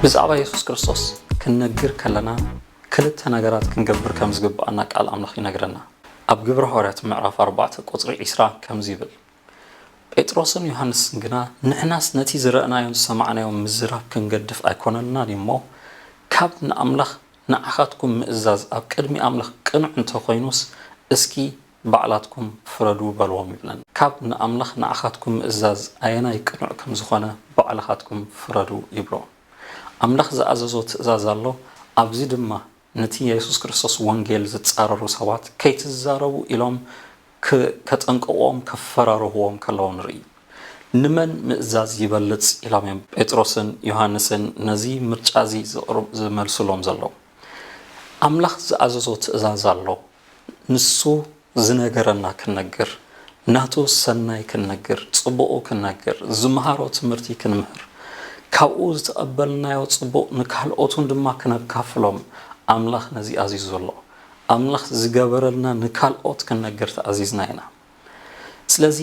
ብዛዕባ የሱስ ክርስቶስ ክንነግር ከለና ክልተ ነገራት ክንገብር ከም ዝግብኣና ቃል ኣምላኽ ይነግረና። ኣብ ግብረ ሃዋርያት ምዕራፍ ኣርባዕተ ቁጽሪ ዕስራ ከምዚ ይብል፣ ጴጥሮስን ዮሃንስን ግና፣ ንሕናስ ነቲ ዝረእናዮን ዝሰማዕናዮን ምዝራብ ክንገድፍ ኣይኮነልናን እሞ፣ ካብ ንኣምላኽ ንዓኻትኩም ምእዛዝ ኣብ ቅድሚ ኣምላኽ ቅኑዕ እንተኾይኑስ፣ እስኪ ባዕላትኩም ፍረዱ በልዎም ይብለን። ካብ ንኣምላኽ ንዓኻትኩም ምእዛዝ ኣየናይ ቅኑዕ ከም ዝኾነ ባዕልኻትኩም ፍረዱ ይብሎ። ኣምላኽ ዝኣዘዞ ትእዛዝ ኣሎ። ኣብዚ ድማ ነቲ የሱስ ክርስቶስ ወንጌል ዝጻረሩ ሰባት ከይትዛረቡ ኢሎም ክ-፣ ከጠንቅቕዎም፣ ከፈራርህዎም ከለዉ ንርኢ። ንመን ምእዛዝ ይበልጽ ኢሎም እዮም ጴጥሮስን ዮሃንስን ነዚ ምርጫ እዚ ዝቕርብ-፣ ዝመልሱሎም ዘለዉ። ኣምላኽ ዝኣዘዞ ትእዛዝ ኣሎ። ንሱ ዝነገረና ክንነግር፣ ናቱ ሰናይ ክንነግር፣ ጽቡቑ ክንነግር፣ ዝመሃሮ ትምህርቲ ክንምህር፣ ካብኡ ዝተቐበልናዮ ጽቡቕ ንካልኦት እውን ድማ ክነካፍሎም ኣምላኽ ነዚ ኣዚዙ ኣሎ። ኣምላኽ ዝገበረልና ንካልኦት ክንነግር ተኣዚዝና ኢና። ስለዚ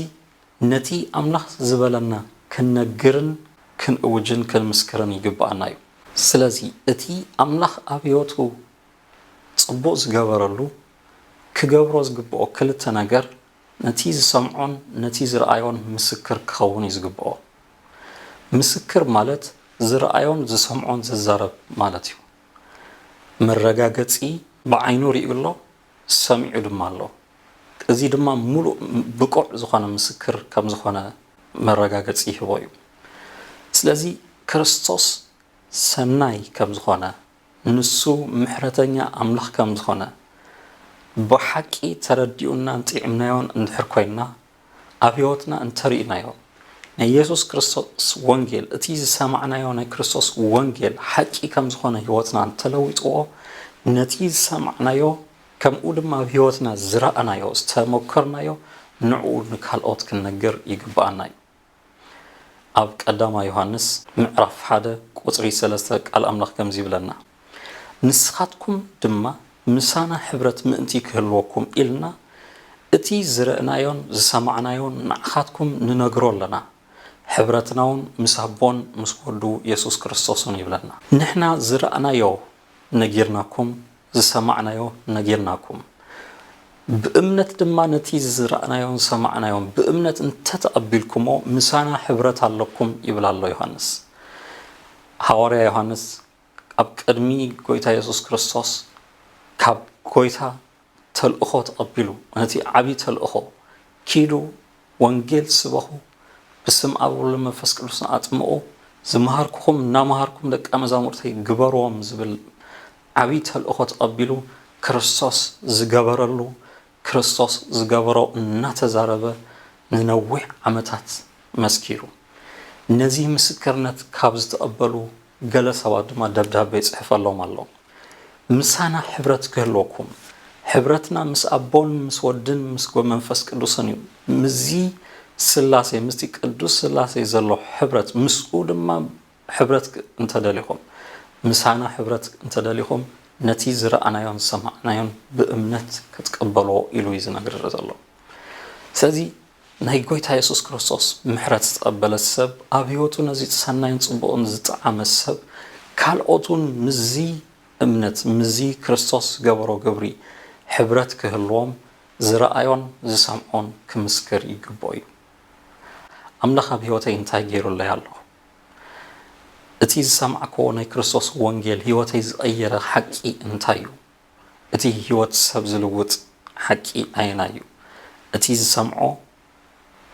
ነቲ ኣምላኽ ዝበለና ክንነግርን ክንእውጅን ክንምስክርን ይግብኣና እዩ። ስለዚ እቲ ኣምላኽ ኣብ ህይወቱ ጽቡቕ ዝገበረሉ ክገብሮ ዝግብኦ ክልተ ነገር፣ ነቲ ዝሰምዖን ነቲ ዝረኣዮን ምስክር ክኸውን እዩ ዝግብኦ። ምስክር ማለት ዝረኣዮን ዝሰምዖን ዝዛረብ ማለት እዩ። መረጋገጺ ብዓይኑ ሪኡ ኣሎ፣ ሰሚዑ ድማ ኣሎ። እዚ ድማ ሙሉእ ብቑዕ ዝኾነ ምስክር ከም ዝኾነ መረጋገጺ ይህቦ እዩ። ስለዚ ክርስቶስ ሰናይ ከም ዝኾነ፣ ንሱ ምሕረተኛ ኣምላኽ ከም ዝኾነ፣ ብሓቂ ተረዲኡናን ጥዒምናዮን እንድሕር ኮይንና፣ ኣብ ህይወትና እንተርኢናዮ፣ ናይ የሱስ ክርስቶስ ወንጌል፣ እቲ ዝሰማዕናዮ ናይ ክርስቶስ ወንጌል ሓቂ ከም ዝኾነ ህይወትና እንተለዊጥዎ፣ ነቲ ዝሰማዕናዮ፣ ከምኡ ድማ ኣብ ህይወትና ዝረኣናዮ፣ ዝተመከርናዮ፣ ንዕኡ ንካልኦት ክንነግር ይግብኣና እዩ። ኣብ ቀዳማይ ዮሃንስ ምዕራፍ ሓደ ቁጽሪ ሰለስተ ቃል ኣምላኽ ከምዚ ይብለና፣ "ንስኻትኩም ድማ ምሳና ሕብረት ምእንቲ ክህልወኩም ኢልና፣ እቲ ዝረእናዮን ዝሰማዕናዮን ንዓኻትኩም ንነግሮ ኣለና። ሕብረትና እውን ምስ ኣቦን ምስ ወዱ የሱስ ክርስቶስን ይብለና።" ንሕና ዝረኣናዮ ነጊርናኩም፣ ዝሰማዕናዮ ነጊርናኩም። ብእምነት ድማ ነቲ ዝረኣናዮን ዝሰማዕናዮን ብእምነት እንተተቐቢልኩሞ፣ ምሳና ሕብረት ኣለኩም ይብል ኣሎ ዮሃንስ። ሃዋርያ ዮሃንስ ኣብ ቅድሚ ጎይታ የሱስ ክርስቶስ ካብ ጎይታ ተልእኾ ተቐቢሉ፣ ነቲ ዓብዪ ተልእኾ፣ "ኪዱ ወንጌል ስበኹ፣ ብስም ኣብ ወልድ መንፈስ ቅዱስን ኣጥምቑ፣ ዝመሃርኩኹም እናመሃርኩም ደቀ መዛሙርተይ ግበርዎም" ዝብል ዓብዪ ተልእኾ ተቐቢሉ፣ ክርስቶስ ዝገበረሉ፣ ክርስቶስ ዝገበሮ እናተዛረበ ንነዊሕ ዓመታት መስኪሩ። ነዚ ምስክርነት ካብ ዝተቐበሉ ገለ ሰባት ድማ ደብዳቤ ይጽሕፈሎም ኣሎ። "ምሳና ሕብረት ክህልወኩም፣ ሕብረትና ምስ ኣቦን ምስ ወድን ምስ ጎ-፣ መንፈስ ቅዱስን እዩ። ምስዚ ስላሴ፣ ምስቲ ቅዱስ ስላሴ ዘሎ ሕብረት፣ ምስኡ ድማ ሕብረት ክ-፣ እንተደሊኹም፣ ምሳና ሕብረት እንተደሊኹም፣ ነቲ ዝረኣናዮን ዝሰማዕናዮን ብእምነት ክትቀበልዎ" ኢሉ እዩ ዝነግር ዘሎ። ስለዚ ናይ ጎይታ የሱስ ክርስቶስ ምሕረት ዝተቐበለ ሰብ፣ ኣብ ህይወቱ ነዚ ሰናይን ጽቡቕን ዝጠዓመ ሰብ፣ ካልኦት እውን ምስዚ እምነት፣ ምስዚ ክርስቶስ ዝገበሮ ግብሪ ሕብረት ክህልዎም፣ ዝረኣዮን ዝሰምዖን ክምስክር ይግብኦ እዩ። ኣምላኽ ኣብ ህይወተይ እንታይ ገይሩለይ ኣሎ? እቲ ዝሰማዕክዎ ናይ ክርስቶስ ወንጌል ህይወተይ ዝቐየረ ሓቂ እንታይ እዩ? እቲ ህይወት ሰብ ዝልውጥ ሓቂ ኣየናይ እዩ? እቲ ዝሰምዖ፣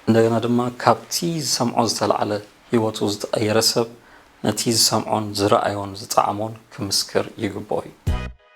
እንደገና ድማ ካብቲ ዝሰምዖ ዝተላዕለ ህይወቱ ዝተቐየረ ሰብ፣ ነቲ ዝሰምዖን ዝረኣዮን ዝጠዓሞን ክምስክር ይግብኦ እዩ።